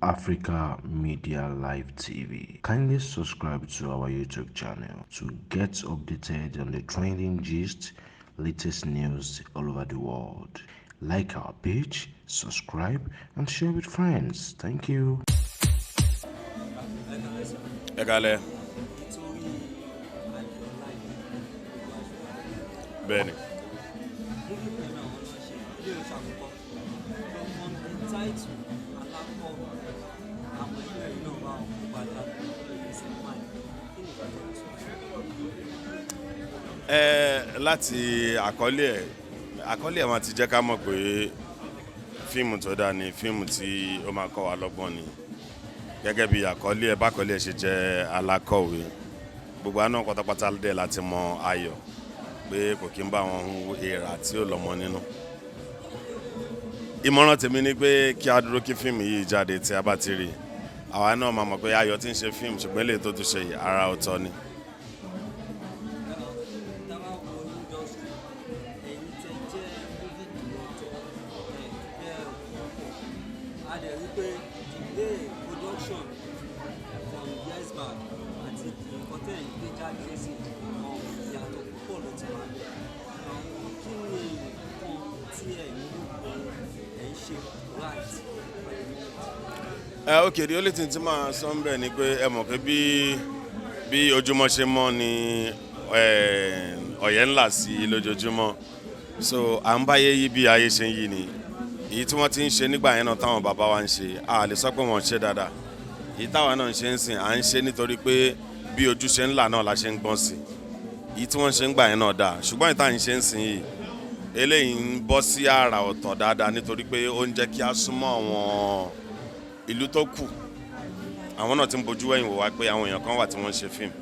Africa Media Live TV. Kindly subscribe to our YouTube channel to get updated on the trending gist, latest news all over the world. Like our page, subscribe, and share with friends. Thank you. Ẹ kalẹ̀. Nítorí Ayọ̀ Ọláìyá. Bẹ́ẹ̀ni. Movie premiere àwọn náà ṣe ilé ìṣàkóso from the title Alákọ̀wé, àwọn ẹgbẹ́ yìí náà bá wọn kópa dáadáa lórí sinimá yìí. Kí ni ìgbà tó ń sọ? Ẹ láti àkọlé ẹ̀, àkọlé ẹ̀ máa ti jẹ́ ká mọ̀ pé fíìmù tó dáa ni, fíìmù tí ó máa kọ́ wa lọ́gbọ́n ni. Gẹ́gẹ́ bí àkọlé ẹ̀, bákọlé ẹ̀ ṣe jẹ́ Alákọ̀wé, gbogbo àná pátápátá dẹ̀ láti mọ Ayọ̀ pé kò kí ń bá wọn hu èèrà tí ó lọ́mọ nínú. Ìmọ̀ràn tèmi ni pé kí a dúró kí fíìmù yìí jáde. Tí a bá ti rí i, àwa náà máa mọ̀ pé Ayọ̀ tí ń ṣe fíìmù, ṣùgbọ́n eléyìí tó tún ṣe yìí, ara ọ̀tọ̀ ni. Tá bá wo industry, ẹ̀yin tẹ́ jẹ́ movie director ẹ̀ bẹ́ẹ̀ púpọ̀, a dẹ̀ rí pé delay production from years back àti nǹkan tẹ̀ ń gbé jáde sí ìyàtọ̀ púpọ̀ ló ti wà bẹ́ẹ̀. Kí ni nǹkan tí ẹ̀yin rò pé ẹ̀ ń ṣe right at the moment? Ẹ ok, the only thing tí màá sọ ń bẹ̀ ni pé ẹ mọ̀ pé bí ojúmọ́ ṣe mọ́ ni ọ̀yẹ́ ńlá sí lójoojúmọ́. So à ń báyé yí bí ayé ṣe ń yí ni. Èyí tí wọ́n ti ń ṣe nígbà yẹn náà, táwọn bàbá wa ń ṣe, a lè sọ pé wọ́n ń ṣe dáadáa. Èyí táwa náà ń ṣe ń sìn, à ń ṣe nítorí pé bí ojú ṣe ń là náà la ṣe ń gbọ́n sí. Èyí tí wọ́n ń ṣe ń gbà yẹn náà dáa, ṣùgbọ́n ìta ń ṣe ń sìn yìí, eléyìí ń bọ́ sí àrà ọ̀tọ̀ dáadáa, nítorí pé ó ń jẹ́ kí a súnmọ́ àwọn ìlú tó kù. Àwọn náà ti ń bojú wẹ̀yìn wò wá pé àwọn èèyàn kan wà tí wọ́n ń ṣe fíìmù.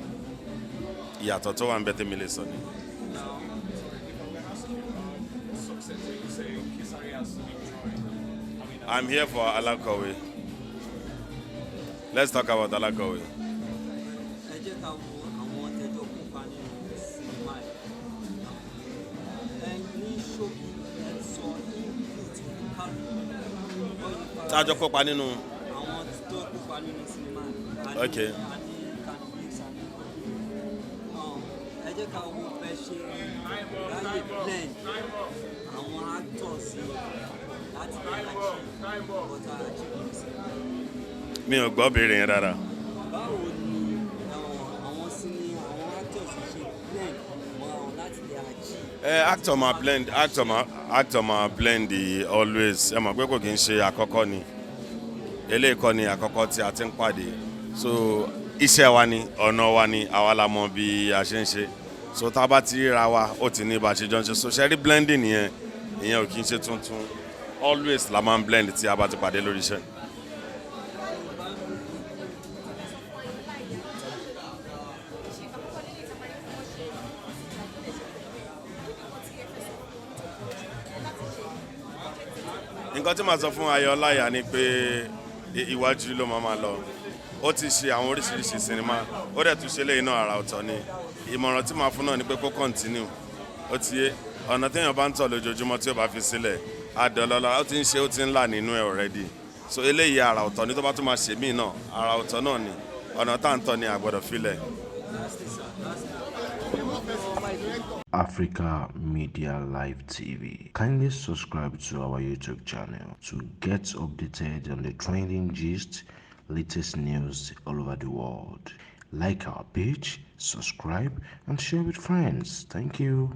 Ìyàtọ̀ tó wà ń bẹ tèmi lè sọ ni. Success that you say Kesari has enjoyed? I mean, I'm here for Alakowe. Let's talk about Alakowe. Ẹ jẹ́ ká wo àwọn tẹ́jọ́ kópa nínú sinimá yìí. Ẹ ní ṣókí, ẹ sọ input kálukú. Tájọ kópa nínú Àwọn tó kópa nínú sinimá yìí. A ní a ní Canvix, a ní ẹ jẹ́ ká wo bẹ́ ṣe ráyè blend àwọn actors yìí láti lè achieve what a achieve nínú sinimá yìí. Mi ò gbọ́ béèrè yẹn dáadáa. Báwo ni àwọn cine àwọn actors ṣe blend mọ́ra wọn láti lè achieve? Ẹ actor máa blend the always. Ẹ mọ̀ pé kò kí ń ṣe àkọ́kọ́ ni, eléyìí kọ́ ni àkọ́kọ́ tí a ti ń pàdé. So iṣẹ́ wa ni, ọ̀nà wa ni, àwa la mọ̀ bí a ṣe ń ṣe. So tá a bá ti ríra wa, ó ti ní bá a ṣe jọ ń ṣe. So ṣe rí blending yẹn, ìyẹn ò kí ń ṣe tuntun. Always la máa ń blend tí a bá ti pàdé lórí iṣẹ́. Nǹkan tí màá sọ fún Ayọ̀ Ọláìyá ni pé iwájú ló máa lọ. Ó ti ṣe àwọn oríṣiríṣi sinimá, ó dẹ̀ tún ṣe léyìn náà, àrà ọ̀tọ̀ ni. Ìmọ̀ràn tí màá fún náà ni pé kó continue. Ó ti yé, ọ̀nà téèyàn bá ń tọ̀ lójoojúmọ́, tí ó bá fi sílẹ̀, àdọ̀lọ́lá. Ó ti ń ṣe, ó ti ń là nínú ẹ̀ already. So eléyìí, àrà ọ̀tọ̀ ni. Tó bá tún máa ṣe míì náà, àrà ọ̀tọ̀ náà ni. Ọ̀nà tá à ń tọ̀ ni a gbọ́dọ̀ filẹ̀. Lastly, sir, lastly. Africa Media Live TV. Kindly subscribe to our YouTube channel to get updated on the trending gist, latest news all over the world. Like our page, subscribe, and share with friends. Thank you.